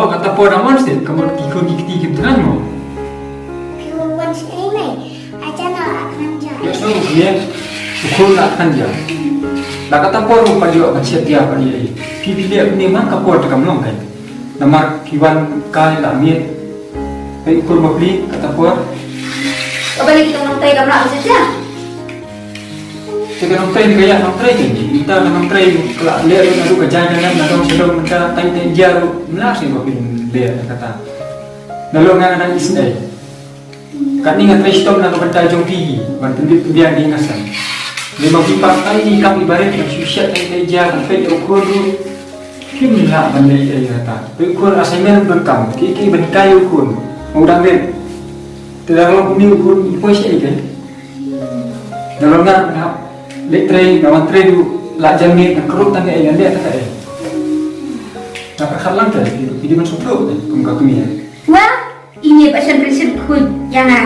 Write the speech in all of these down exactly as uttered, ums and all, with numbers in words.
Oh, kata por da mon sih, ka mut ki khun ki kti kim thngan mo. Phi wan sih ai mai. Acha na akan ja. Ya so, ya. Ukur la kan ja. La kata por mo pa jo ka chet ya pa ni. Phi phi le ni man ka por ta kam long kai. Namar phi wan kai la miet. Phi ukur mo pli kata por. Apa ni kita nang tai kam la chet ya? Te ka nongtrei ka ïa nongtrei ka ni. Mynta ka nongtrei ka la leh ruh naduh ka jaiñ ka nang na dong sha dong mynta tang tang jia ruh mla sngewbha phin leh kata. Na long nga nang isnei. Katni nga trei shitom na ka bynta jong phi ban pynbit pynbiang ïa nga san. Lei ma phi pat tai ni kam i barit ban shu shet tang tang jia kan peit ïa u khun ruh. Kim lah ban leh ïa kata. Peit u khun assignment ban kam. Ki ki ban kai u khun. Mau dang rit. Te dang long kumne u khun i poi sha ïa ka. Nga long nga, nga leh trei, nga wan trei du, la jan miet, nga krup tang eh, nga leh tang eh. Nga pyrkhat lang te, phi dei ban sngewthuh te, kum ka kmie. Wah, ine ba shan pyrshit khun ïa nga.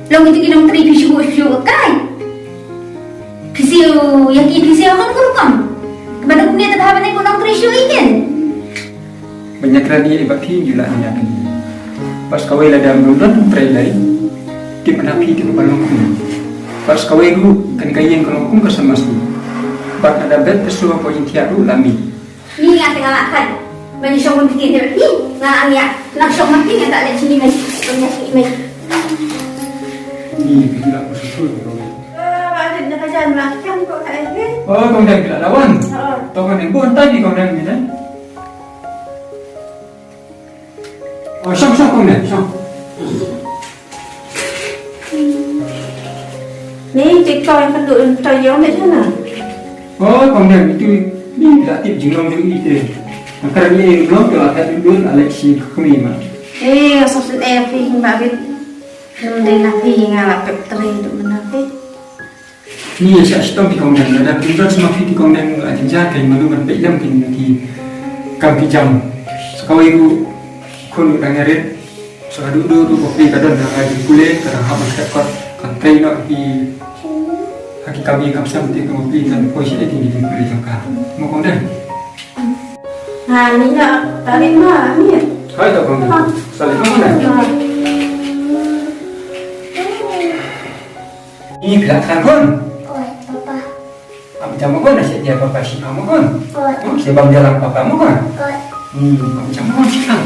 Long itu ki nongtrei phi shu shu kai. Phi siew, ïa ki phi siew kan kur kam. Kaba duk ne ta ba ne ko nongtrei shu iken. Ban ïakren ïa i ba phi ju lah ïa phi. Pas kawei lada mlien don trei lai. Tip na phi tip ba long kum. Pas kawei ruh kan ka ïeng ka long kum ka sama sni. Bad lada bet te shuwa ko ïeng thiah ruh la mih. Ni nga tengah lah kan. Ban ïa shong mun phi ni nga ang ïa. Nang shong mati nga tak leh sini mai. Ban ïa sini mai. Ni phi lah ko susul ko. Ah, ba rit na ka jan lah kan ko ka eh. Oh, kong dang phi lah lawan. Oh. To kong dang bu entai ni kong dang ni dang. Oh, shong, shong, kong dang, shong. Ni, tik kau yang kena duduk, kau yang ni sana. Oh, kong dang, itu ni dah tip jinglong tu itu. Angkara ni belum tu lah, tak duduk, Alex si kami mah. Eh, asal sen eh, ping babit. Nung dei na ping, ngala pep teri tu mana ping. Ni ïa shah shitom ki kong dang, lada pynban sma phi ki kong dang la jynjar, ka ïa manu ban peit lem ki ki kam ki jam. Sa kawei ruh khun ruh dang ïarit. Sa ka duh duh ruh ba phi ka don ha ka jingpule, ka dang hap ban khet kot, kan trei noh ki ha ki kam ïing kam sem, te ka ba phi kan poi sha ki jingpule jong ka. Mo kong dang. Ha, ni na tali ma ni. Hai to kong dang. Salim kong dang. Ha. Ih, phi lah khan khun. Oi, papa. Am jam khun, na shet dia papa shi khun. Oi. Hmm, shi bam jalan papa khun. Oi. Hmm, am jam khun shi khun.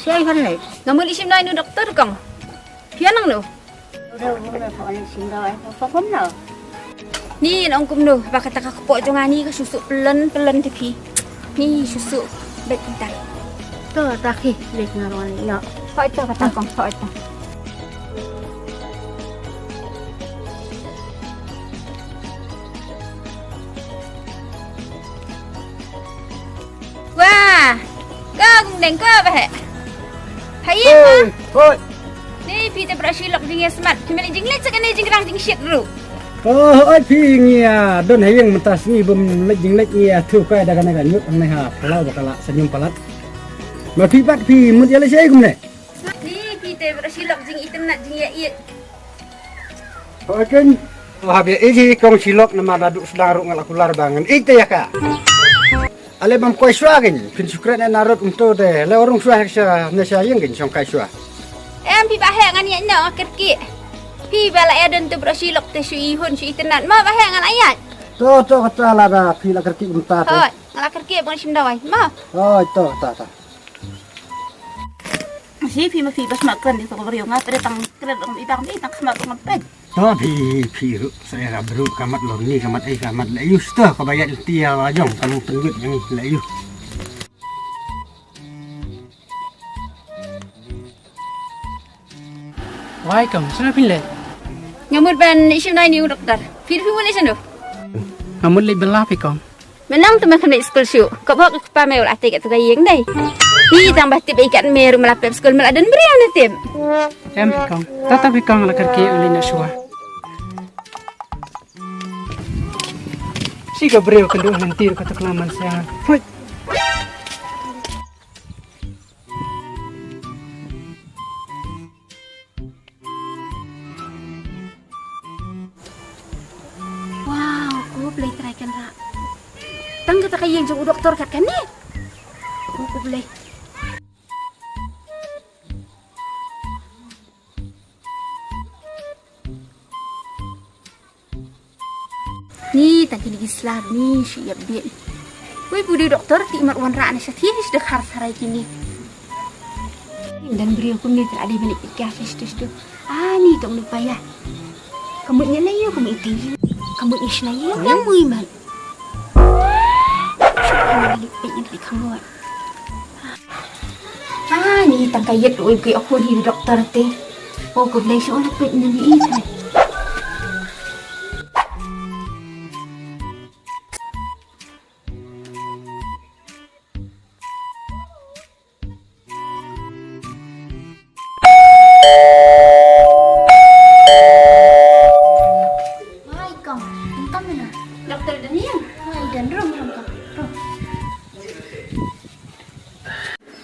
Siai kan lei. Nga mut leit shim dawai na u doktor kong. Phi wan nangno? Udah, udah, udah, pha wan leit shim dawai. Pha wan kumno? Ni nang kumno, ba kata ka kpoh jong nga ni ka shu suk pylon, pylon te phi. Ni shu suk beit kumta. To ta khi, leit nga wan leit noh. Hoi to kata kong, hoi to. Wah, ka kong deng ka ba heh. Hai, hoi, hoi. Ni phi te bra shi lok jingïasmat. Phi meli jingleit sa kane jingrang jingshit ruh. Oh, hoi phi ngi ïa don ha ïing mynta sngi bym leit jingleit ngi ïa thu kai da kane ka ñiut hangne ha phyllaw ba ka la sñium palat. Ma phi pat phi mut ïa leit shaei kumne? Ni phi te bra shi lok jingitynnat jingïaieit. Hoi ken. Hap ïa ïeit hi kong shi lok namar da duh sdang ruh nga la kular ba ngan ïeit te ïa ka. Ale bam koi shuwa ken phin shu kren na rot um to te le rung shuwa ha sha ne sha ïing ken shong kai shuwa. Em phi ba heh ngan ïaid noh nga kyrkieh. Phi ba la ïa don te bra shi lok te shu ihun shu itynnat ma ba heh ngan ïaid. To to kata lada phi la kyrkieh kumta te. Hoi nga la kyrkieh ba ngan shim dawai ma. Hoi to kata kata. Shi phi ma phi ba smat kren di to ka briew nga pyrshah tang kren dong i bang i tang khmat dong pet. To phi phi ruh srei ra bru ka mat lor ni ka mat ai ka mat la ïus to ka ba ïa ti ïa la jong ka long tengwit yang la ïus. Wai kong, shano phin leit? Nga mut ban ïa shim dawai na u doktor. Phi phi mut leit shano? Nga mut leit bylla phi kong. Me nang te me khlem leit skul shuh. Kop hok kpa me u la tei katto ka ïing dei. Hi tang ba tip ei kat me ruh me la pep skul me la don briew ne tip. Em phi kong. Tata phi kong la kyrkieh ngan leit noh shuwa. Shi ka briew kynduh lynti ruh kata ka la man siang. Phuit. Tang kata ka ïing jong u doktor kat kane. Ko, ko Blei. Ni tang kine ki slap ni shi ïap bit. Wei, budi doktor ti mat wan ra na shathi shi da khar sarai kine. Dan bri hukum ni tera di balik ikhlas shi tu. Ah, ni tong ni payah. Kamu ni lai yo, kamu iti. Kamu ni shi lai yo, kamu iman. Balik payah ni kamu. Ah, ni tang ka ïit oi ki aku ni doktor te. Oh, ko Blei shu oi pit ni ni. Hai, Kong. Engkau mana? Doktor Daniel. Hai, dan rum, rum, Kong. Rum.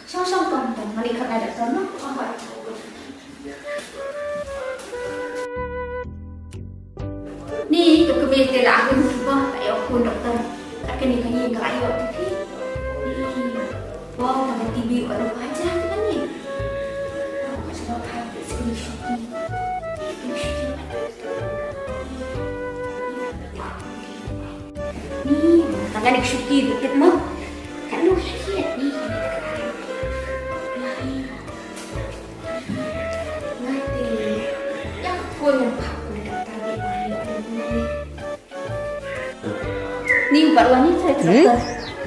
Song, song, Kong, Kong. Malik kena doktor, no? Kong, Kong. Ni, ka kmie te la ahun kiba, ka ïoh khun doktor. Ka kane ka ïing ka la ïoh T V. Ni, wow, ka T V ka la hajar ka kane. Wow, ka shu ba ka screenshot ni. Screenshot ni. Ni, ka kane ka shu ki, ka kit mo. Ka lu ki, ni, ka kane ka kit. Ni. Nga te, ïa ka phone nga phah kumne da ta de ba ni. Ni u pat wan ni trai Hmm? Doktor.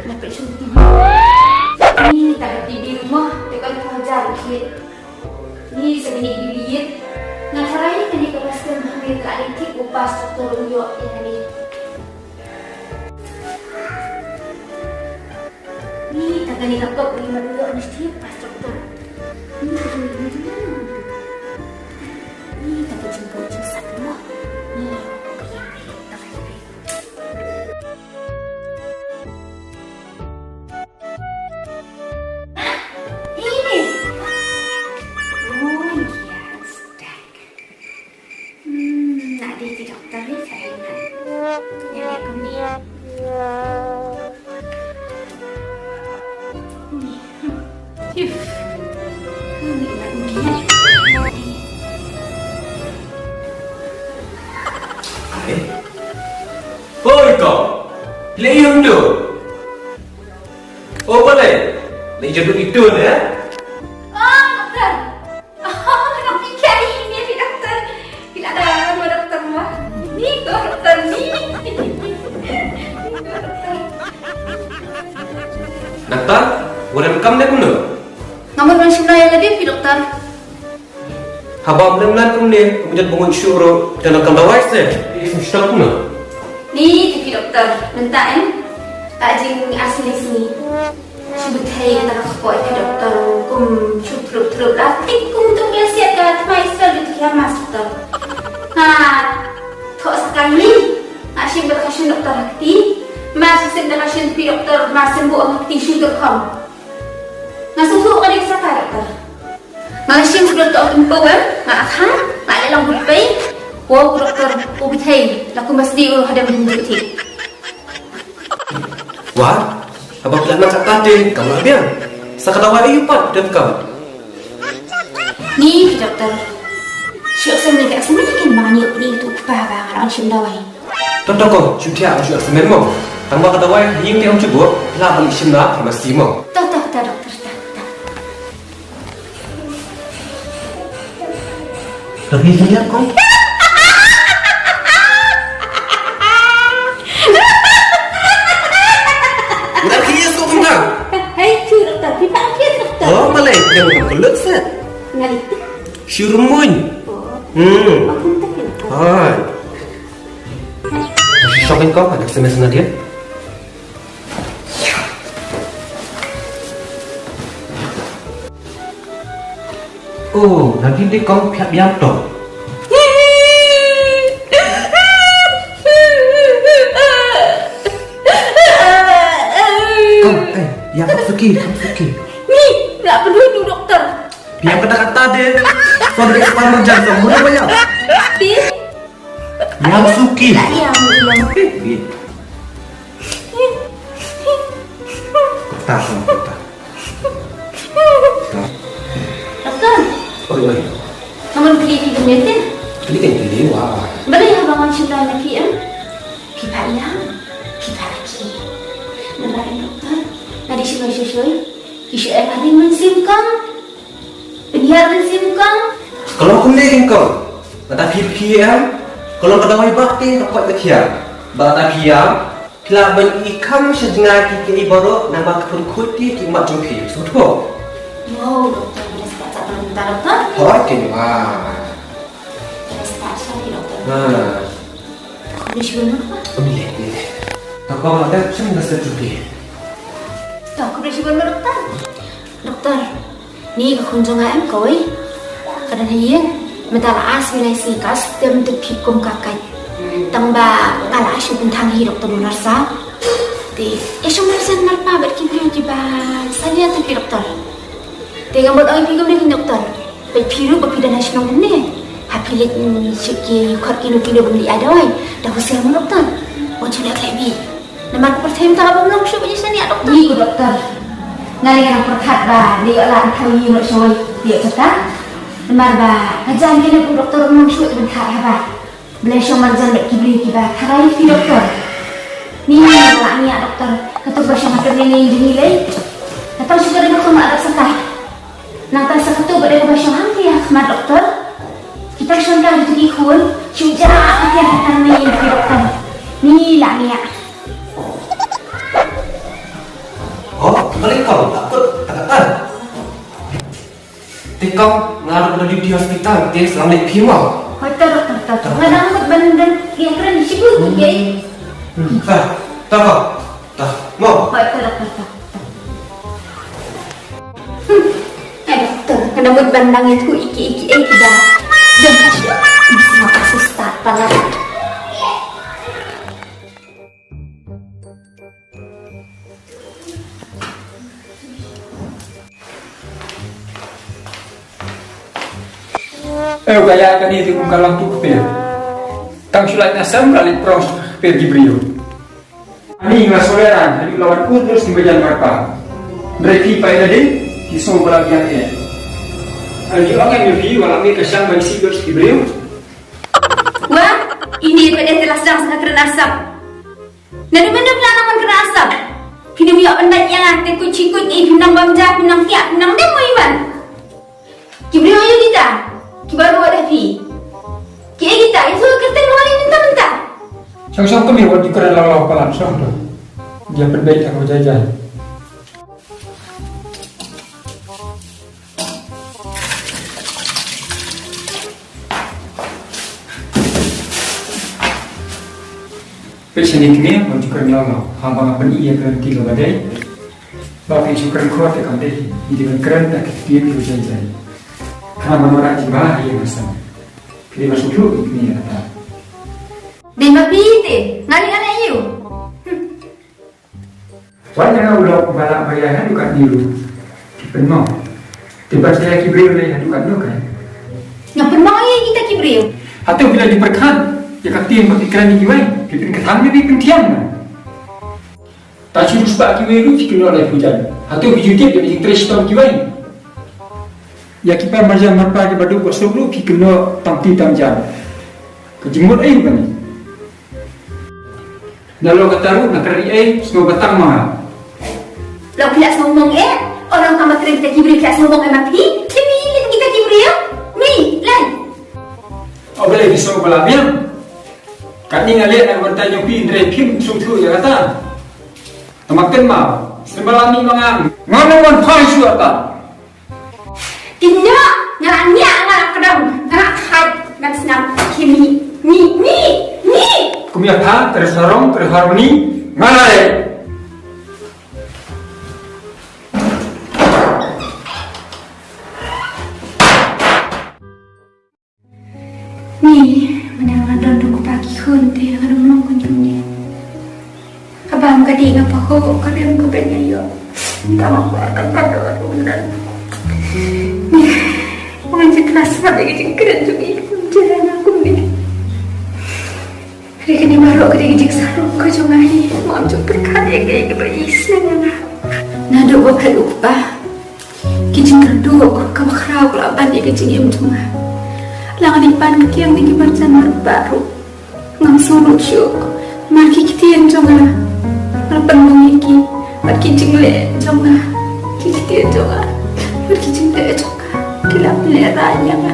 Na pet shum T V. Ni ta ka T V mo, te kan ko hajar rupiah. Ni sa ni di biit. Nga tharai ni ka pas kan ha ni ta ni ki u pas doktor u ïoh ïa ni. Ni, ta kane ka kop ni, ma dulu ni, sih, pas doktor. Ni, ta kane ni, ni, ni, ni. Ni, ta kane jemput jemput mo. Ni, ta kane. Ini. Oh, yes. Hmm, nak dia doktor ni saya ingat. Yang dia kami. Ni. Ni. Ni nak ni. Eh? Oi kau. Pila ïa u tu? Oh, balei? Lei jadu itu ya? Oh, doktor. Oh, nang phi kali ini phi doktor. Phi la da ma doktor ma. Ni ko doktor ni. Ni ko doktor. Doktor, wat em kam ne kumno? Nga mut ban shim na ïa lade phi doktor. Haba ym lem lan kumne, ym jot ba ngut shuh ruh, te nang kam dawai se. Ih, shu shtop kumno? Ni, te phi doktor, mynta em. Ta jing ar sngi sngi. Shu bthei kata ka kpoh ïa phi doktor, kum shu thlup thlup la tik kum tu pla siat ka tmai sel tu ki hamas doktor. Ha, thoh sa kali. Nga shim kata ka shin doktor ha kti. Mar shu sim kata ka shin phi doktor, mar sim buh ha kti shu tu kham. Nga shu tu ka dik sa ka doktor. Nga la shim shu doktor kum pawem, nga akha, nga la long bud pei. Wo doktor, u bthei, la kum bas di u hadam bun juti. Wah, haba phi la nang kata te, kam lah biang. Sa ka dawai aïu pat, dep kam. Ni, phi doktor. Shu sa ni ka sa ni kin ma ni ni tu pa ba nga la shim dawai. To to ko, shu thiah shu sa men mo. Tang ba ka dawai, ïing te ong shu buh, la ba ni shim na, ma si mo. To to to doktor, to to. Tapi lihat kong. Udah kies kok kong. Hai, tu doktor, phi pa kies doktor. Oh, malai, dia bukan kelut set. Ngali. Syurmuin. Oh. Hmm. Aku tak kena. Hai. Shopping kong, ada S M S na dia. Oh, nanti dei kong phi hap ïam to. Kong, eh, ïam suki, ïam suki. Ni, la pynhun u doktor. Ïam kata kata dei. Kong dei kepala merjan, kong mula banyak. Di. Ïam suki. Ïam, ïam. Eh, eh. Ta, ta, ta. Doktor. Oi, oi. Nga mut kylli phi kumne te? Kylli kan kylli, wa. Balei haba nga wan shim dawai na phi em, phi phah ïam, phi phah rkhie? Namar em doktor, nga dei shu ïohi shuh shuh, ki shu em hadien mynsiem kong. Pynhiar mynsiem kong. Ka long kumne kong. Lada phi rkhie em, ka long ka dawai bah te ka koit ka khiar. Bad lada phi ïam, phi lah ban ïohi kham sha jngai ki kaei baroh namar ka pynkhuid ki ki mat jong phi. Sngewthuh? Wow, doktor, nga start sa ka long ta, doktor. Hooid, kong, wa. Nga start sa ki, doktor. Ha. Khublei shibun, doktor. Khublei, khublei. Ta kong, ta shem da sa jong phi. Ta khublei shibun, doktor. Doktor. Ni ka khun jong nga em kawei. Ka don ha ïing. Mynta la ar spah lai sngi ka stem te phi kum ka kait. Tang ba nga la shu pynthang hi doktor Nursa. Te ïa shong marjan marpa bad ki briew kiba salia te phi doktor. Te nga mut ong ïa phi kumne doktor. Bad phi ruh ba phi don ha shnong kumne. Ha phi leit, mm, shu ki khot kino kino ban leit ai dawai. Da husiar mo doktor. Wat shu leh khlem bih. Namar ka pyrthei mynta ka bym long shuh ban ïa shaniah doktor. Ngi ko doktor. Nga lei nga pyrkhat ba lei ïoh lad thaw ïing noh shawei ïoh jaka. Namar ba ka jam kane ko doktor ym long shuh ban khat haba. Balei shong marjan bad ki briew kiba tharai phi doktor. Ni ni la ngi ïa doktor. Kato ba shong ha kane ni jong ngi lei. Kato shu ka dei ba khun ma arap sata. Nangta sa kato ba dei kaba shong hangtei ha khmat doktor. Kita shong ka ha ki khun, shu ja ka tiar ka tang na ïing ki doktor. Ni la ngi ïa. Oh, kembali kau, takut, tak kata. Te kong, nga ruh ka duty hospital, te sa leit phi mo. Hoi ta doktor, ta. Nga dang mut ban don ïa kren shi kut, ye. Hmm, ta, ta kong, ta, mo. Hoi ta doktor, ta. Hmm. Eh, doktor, nga dang mut ban nang ïathuh ïa kiei kiei kiba don ha shnong. Bad nga sa start palat. Eh, ka ïa kane te kum ka long tu kper. Tang shu lait na sem ka leit prong sha kper ki briew. Ani nga soleran haduh la wan ut noh sha ki bajan marpa. Hynrei phi pat ïa lade ki sngewbha la biang eh. Ani ong em ïa phi ba la mih ka shang ban sih noh sha ki briew. Wa, ine pat eh te la sdang sa ka kren asap. Naduh mynno phi la nang ban kren asap? Phi dang ïoh ban dait ïa nga te kuit shi kuit, eh, phi nang bam ja, phi nang thiah, phi nang dem mo iwan. Ki briew aïu kita kiba ruh da phi? Kiei kita? Ïathuh kyrteng ruh ïa mynta mynta. Shong shong kumne, wat ju kren lang lang palat, shong tu. Ïa pynbeit ïa ka jai jai. Peit shane kmie, wat ju kren lang lang. Haba nga pyni ïa ka lynti kaba dei. Ba phi shu kren khot te kam dei. Ngi dei ban kren da ka ktien kaba jai jai. Khnang ban wanrah jingbha ha ïing ha sem. Phi dei ban sngewthuh ïa kmie ïa kata. Dei ma phi te, nga dei ngan ïa u. Wat ïa nga u lok ba lah ba ïa haduh katne ruh. Phi pynmong. Te ba ïa ki briew lei haduh katno kai. Nga pynmong ïa kita ki briew. Hato phi la dei pyrkhat ïa ka ktien ba phi kren ïa kiwei. Phi pynkthang ne phi pynthiang na. Ta shu spah kiwei ruh phi kynnoh laiphew jan. Hato phi ju tip ïa ka jingtrei shitom kiwei. Ïa ki para marjan marpa kiba duk ba suk ruh phi kynnoh tam ti tam jan. Ka jingmut aïu kane? Nalor kata ruh nga kren ei, sngewbha tang ma nga. Lok phi la sngewmong eh, ong kam kren kita ki briew phi la sngewmong eh ma phi, phi mi kita ki briew, mi, lai. O balei phi sngewbha la biang. Katne nga leh na ka bynta jong phi hynrei phim sngewthuh ïa kata. Tang ma kynmaw, sngewbha la mih ma nga. Nga wan phai shuwa ta. Te ngi nga la ngiah, nga la kdang, nga la khat, ngan snam, ki mi, mi, mi, mi. Kum ïa pha, ter sarong, ter harmoni, nga la leh. Ni, mynne nga don dong kpa ki khun te nga dong long khun jong ni. Ka bam ka dih nga pahuh ka rem ka ben nga ïoh. Tang ba ka ka don dong dan. Ni, ngan jin klas ba dei ka jingkren jong i khun jong nga kum ni. Ka dei kane baroh ka dei ka jingsarong ka jong nga hi. Ngam ju pyrkhat ïa kaei kaba i seng ïa nga. Nga Naduh ba phet u kpa, ki jingkyrduh kaba khraw ka la ban ïa ka jingim jong nga. La nga dei ban ktieng ïa ki marjan marpa ruh. Ngam sngewthuh ruh shuh namar ki ktien jong nga, nga la pynbang ïa ki bad ki jingleh jong nga. Ki ktien jong nga bad ki jingleh jong nga ki la pynlehraiñ ïa nga.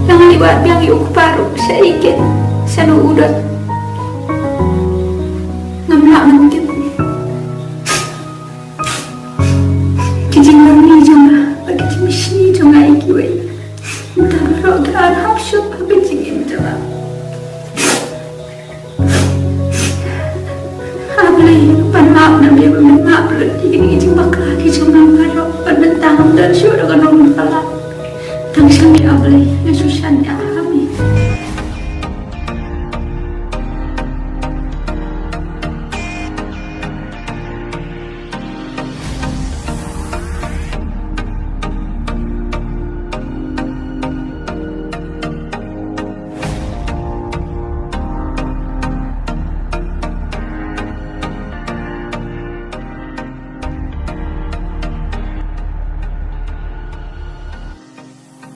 La nga dei ban biang ïa u kpa ruh sha ïing, sha u don. Ngam lah ban tip ki jinglong jong nga bad ki jingmynsiem jong nga ïa kiwei. Mynta baroh ki la hap shut ha ka jingim jong nga. A Blei, pan map na me, ban map lut ïa kine ki jingbakla ki jong nga baroh. Bad mynta ngam don shuh da ka nongpala. Tang sha me A Blei, nga shu shaniah